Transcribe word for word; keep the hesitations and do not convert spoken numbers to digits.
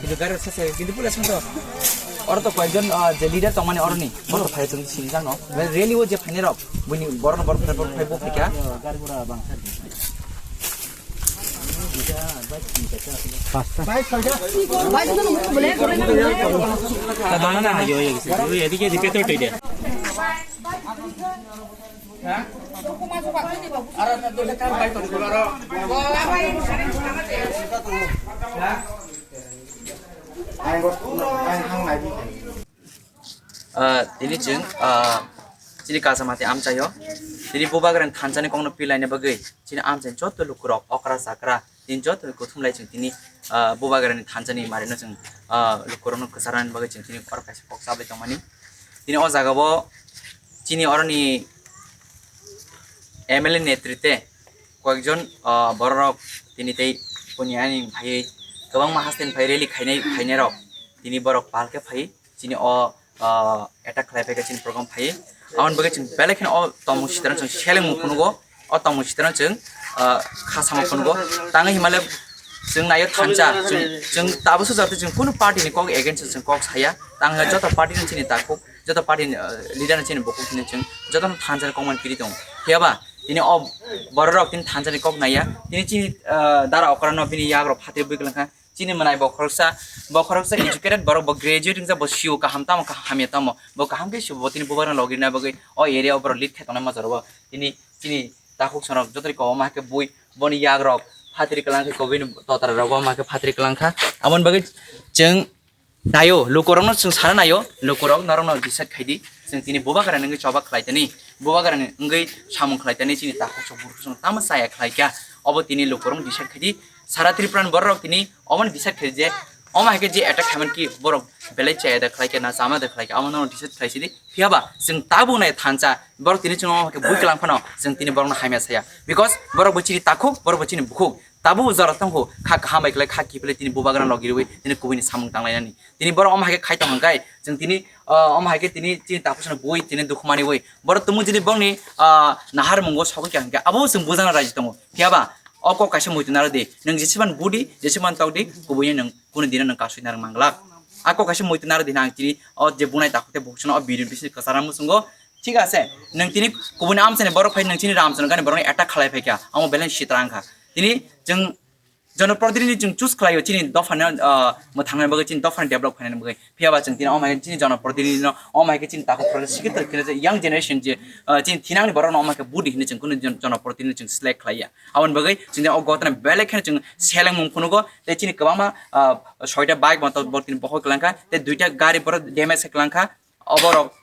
Kintu gari sese, kintu pula santo. Oro to koyekjon, ah, je leader tongmani oroni. Borok to phai chwng sini jang no. Rally o je phainai rok. Buini borok no borok phai, borok phai bo phaikha. Ta dona na yo yo. Yo edike edike to tide. Ah, tini chwng, ah, chini kasamati amchaio. Tini Bubagrani thansani kokno pilaina bagwi chini amchai joto lukurok okra chakra tini joto kuthumlai chwng tini, ah, Bubagrani thansani marino chwng, ah, lukurokno kwcharnani bagwi chwng tini oro kaisa kok chabai tongmani. Tini o jagao chini oroni M L A netrite koyekjon, ah, bororok tini tei boni ani phaiwi kwbangma haste ni phai rally khainai, khainairok tini borok pal khe phai chini o, ah, attack khlai phaikha chini program phai. Aboni bagwi chwng belai kheno o tongmung sitwrang chwng selengmung phunugo, o tongmung sitwrang chwng, ah, kha samung phunugo. Tangwi himale chwng naio thansa, chwng, chwng tabukhe jate chwng kunu party ni kok against o chwng kok saya. Tangwi joto party ni chini takhuk, joto party ni, ah, leader ni chini bukhuk chini chwng jotono thansa ni kokmani kiri tongo. Phiyaba tini o bororok tini thansa ni kok naiya, tini chini, ah, dara okra no bini yagrok phatwi bui kwlwng kha. Chini mwnai bo khoroksa, bo khoroksa educated borok, bo graduate wngjak, bo sio kaham tamo, kaham hamya tamo, bo kaham khe sio, bo tini bubagrano logirina bagwi o area o borok lead khe tongnai ma jorabo. Tini chini takhuk songrok joto ri kobo ma khe bui, boni yagrok phatri kwlang khe, kobini totra rok ma khe phatri kwlang kha. Aboni bagwi chwng naio, lukurokno chwng sana naio, lukurok norokno decide khai di, chwng tini bubagrani wngwi choba khlai tani, bubagrani wngwi samung khlai tani, chini takhuk sok bukhuk sok tamo chaya khlai kha, obo tini lukurok decide khai di. Sara Tripura ni borok rok tini omo ni decide khai je, omo hai khe je attack khaimani ki borok belai chaya da khlai kha na chama da khlai kha, amo no decide khai sidi. Phiyaba chwng tabuk nai thansa borok tini chwng omo hai khe bui kwlang phano chwng tini borok no hamya saya, because borok bo chini takhuk, borok bo chini bukhuk, tabuk jora tong kho kha kaham bai khlai kha kiphilai tini bubagrano logi rwi tini kubui ni samung tang lai nani. Tini borok omo hai khe khai tong hwn khe chwng tini, ah, omo hai khe tini chini takhuk sano bui tini dukhu mani wi borok tumung jini borok ni, ah, nahar mungo sogwi kha hwn khe abo chwng bujana raji tongo. Phiyaba o kok kaisa muitu naro di, nwng jesiban budi, jesiban tok di, kubui nwng kunu dino nwng kasui narwk manglak. A kok kaisa muitu naro di, nang tini o je bunai takhuk tei bukhuk sano o video ni bising kwchara muchungo. Thik ase, nwng tini kubuni amchani borok phai nwng chini ramchano gani borokni attack khlai phai kha, amo belai sitra wngkha. Tini chwng jonoprotinidhi chwng choose khlaio chini dophani, ah, mwthangna bagwi, chini dophani develop khainani bagwi. Phiyaba chwng tini omo hai khe chini jonoprotinidhi no, omo hai khe chini takhuk project sikhe twrwk khe young generation je, ah, chini thinangni borok no omo hai khe budi hinwi chwng kunu jon-, jonoprotinidhi chwng select khlaiya. Aboni bagwi chwng o gotna belai kheno chwng selengmung phunugo, tei chini kwbangma, ah, soita bike motor borok tini bohoi kwlangkha, tei duita gari borok damage khe kwlangkha. Oborok